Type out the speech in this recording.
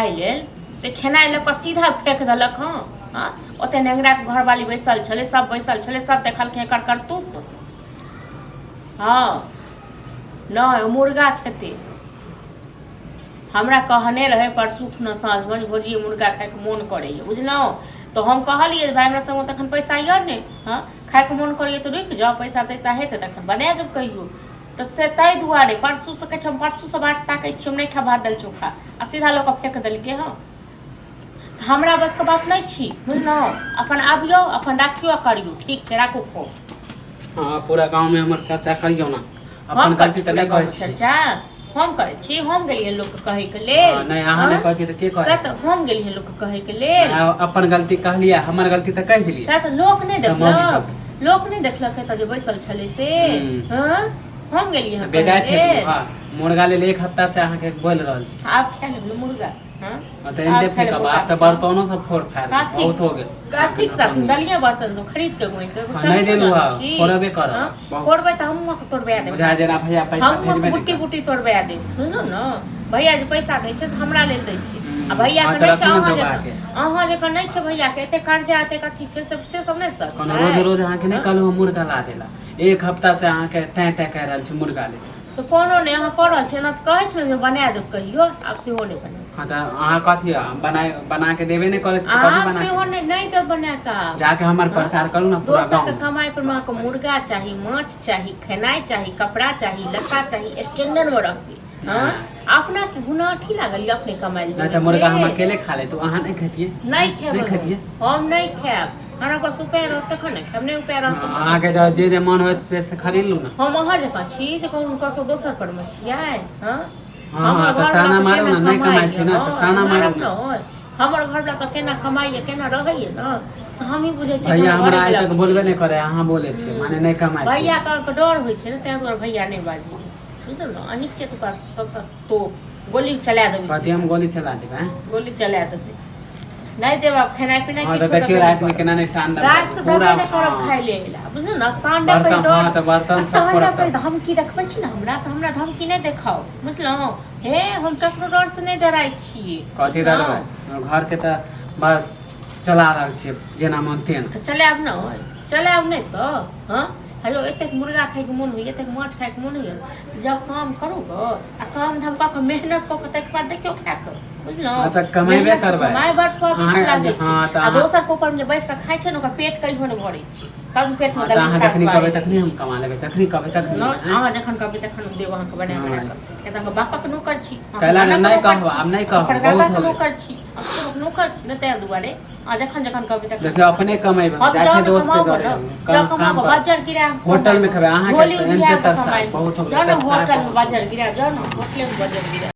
खाय लेल से खेनाइ लऽ कऽ सीधा फेंक देलक हँ। हँ, ओते नेंगराके घरवाली बैसल छलै, सब बैसल छलै, सब देखलकै एकर करतूत। हँ, नहि ओ मुर्गा खेतै। हमरा कहने रहै परसू खुना साँझमे जे भौजी मुर्गा खायके मोन करैए, बुझलहुँ? तऽ हम कहलियै जे भाय हमरा संगमे तखन पैसा यऽ नहि। हँ, खायके मोन करैए तऽ रुकि जाउ, पैसा तैसा हेतै तखन बना देब कहियो। तऽ से ताहि दुआरे परसूसँ कहै छै, हम परसूसँ बाट ताकै छी, हम नहि खायब भात दालि चोखा, आ सीधा लऽ कऽ फेक देलकै। हँ, तऽ हमरा बसके बात नहि छी, बुझलहुँ? अपन आबियौ, अपन राखियौ आ करियौ। ठीक छै, राखू फोन। हँ, पूरा गाँवमे हमर चर्चा करियौ ने। हम अपन करै गलती छी तऽ पूरा नहि कहै गाँवमे छी। चर्चा? हम करै छी? हम गेलियै लोकके कहैके लेल? हँ, नहि अहाँ नहि हँ, कहै छियै तऽ के से कहै? तऽ हम गेलियै लोकके कहैके लेल? नहि, अपन गलती कहलियै, हमर गलती तऽ कहि देलियै सएह तऽ लोक नहि सब मौगी देखलक? सबके। लोक नहि देखलक एतऽ जे बैसल छलै से? हूँ। हँ, हम गेलियै तऽ हँ बेजाय कहै फेकलहुँ। लेल? हँ, मुर्गा लेल एक हफ्ता से अहाँके बोलि रहल छी। आब खा लेब ने मुर्गा? हँ, हँ, तऽ आब एनते खा लेब फेकब मुर्गा। आब तऽ बर्तनो सब फोड़ फाड़ देब। कथी? बहुत हो गेल। कथीक अहाँके साथ नौटंकी। दलिया बर्तन सब खरीद के गोइन के एगो हँ, नहि चमचो देलहुँ जानै हँ, छी? फोड़बे करब। हँ, बहुत फोड़बै तऽ हमहूँ अहाँके तोड़बा देब। बुझा जेना भैया पैसा हमहूँ अहाँके भेजबे नहि बुट्टी करत। बुट्टी तोड़बा देब, बुझलहुँ ने? भैया जे पैसा दै छै से हमरा लेल दै छै आ हूँ, भैया हँ के तऽ नहि छै रखू ने अहाँ दोबा जकाँ के। अहाँ जकाँ नहि छै भैया के एते कर्जा, एते अथी छै से, से सब नहि कोनो रोज सधतै। रोज अहाँके नहि हँ, कहलहुँ हँ मुर्गा ला देला, एक हफ्ता से अहाँके टैं टैं कहि रहल छी मुर्गा लेल। तऽ कोनो नहि, अहाँ कऽ रहल छी एना तऽ कहै छलहुँ जे बना देब कहियो, आब सेहो नहि बनायब। हँ, तऽ अहाँ कथी बनाय बना के देबे नहि करै छी तऽ कथी आब बना के सेहो देब? नहि, नहि देब बना कऽ आब। जाके हमर हँ, प्रचार करू ने पूरा दोसरके गाँवमे। कमाइ पर अहाँके मुर्गा चाही, माछ चाही, खेनाइ चाही, कपड़ा चाही, लत्ता चाही, स्टैंडर्डमे रहबै। हँ, अपना के गुनाठी लागल यऽ अपने कमायल नहि जेबै तऽ मुर्गा हम से? अकेले खा लेतहुँ, अहाँ नहि खेतियै? नहि खेबै। नहि खेतियै? हम नहि खायब। हमरा पास उपाय रहत तखन ने खायब, नहि उपाय रहत तऽ अहाँके कतऽसँ जे जे मन होत से से खरीद लू ने। हम अहाँ जकाँ छी जे कहूँ ककरो दोसर पर मे छियै? हँ। हँ, हमर तऽ घरवला ताना तऽ मारू केना ने, नहि कमाइ कमाइए। छी ने हँ, तऽ तऽ ताना मारू मारब ने। ने। हमर घरवला तऽ केना कमाइए, केना रहैए ने, से हमही बुझै छियै, भैया हमर हमरा आइ घरेवला तक बोलबे बुझैए। नहि करे, अहाँ बोलै छियै, माने नहि कमाइ छियै। भैया के डर होइ छै ने, ताहि दुआरे भैया नहि बाजैए, बुझलहुँ ने? अहीं छियै तुका सबसँ तोप, गोली चला देबै। कथी हम सीधा गोली चला देबै? आँय? गोली चला देबै। नहि देब आब खेनाइ पिनाइ हँ, तऽ किछो देखियौ देबे नहि रातिमे करब। केना नहि तांडव राति करबै से पूरा। देबे नहि करब हँ खाय लेल, बुझलहुँ ने? तांडव बर्तन के डर हँ, तऽ आ बर्तन सब तांडव फोड़ब के तब। धमकी देखबै छी ने हमरा से? हमरा धमकी नहि देखाउ, बुझलहुँ? हे, हम ककरो डर से नहि डराइ छियै, कथी बुझलहुँ? डरबै? घरके तऽ बस चला रहल छियै जेना मन तेना। तऽ चलायब ने, चलायब नहि तऽ? हँ, हेलो, एतेक मुर्गा खायके मोन होइए, एतेक माछ खायके मोन होइए, जब काम करू गऽ आ काम धाम कऽ कऽ, मेहनत कऽ कऽ, ताहिके बाद देखियौ खाए कऽ, बुझलहुँ? हँ, तऽ कमेबे मेहनत के करबै। कमाइ बड़ स्वादिष्ट अहाँ लागै छै। हँ, तऽ आ अहाँ दोसरके ऊपरमे जे बैस कऽ खाइ छै ने, ओकर पेट कहियो नहि भरै छै, सब पेटमे हँ, तऽ अहाँ दलिन जखनी कहबै तखनी छै। हम कमा लेबै, तखनी कहबै तखनी। नहि, आँय? अहाँ जखन कहबै तखन हम देब अहाँके बना बना हँ। कऽ, किया तऽ अहाँके बापक नौकर छी, अहाँके कैला ने नानाके नहि नौकर कहब छी, आब, नहि अहाँके कहब, बहुत परदादाके हो गेल। नौकर छी, अहाँ सबक नौकर छी ने, ताहि दुआरे अहाँ जखन जखन कहबै तखन। देखियौ, अपने कमेबै, हम जाइ जाउ छियै ने दोस्तके कमाउ जरे ने, काम जाउ कमाउ काम गऽ, पर बज्जर गिरायब होटलमे कमायब, खेबै अहाँके झोली एनते उधियाब तरसा कमायब। बहुत हो जाउ गेल ने तरसा होटलमे बहुत हो बज्जर गेल। गिरायब, जाउ ने होटलेमे बज्जर गिरायब।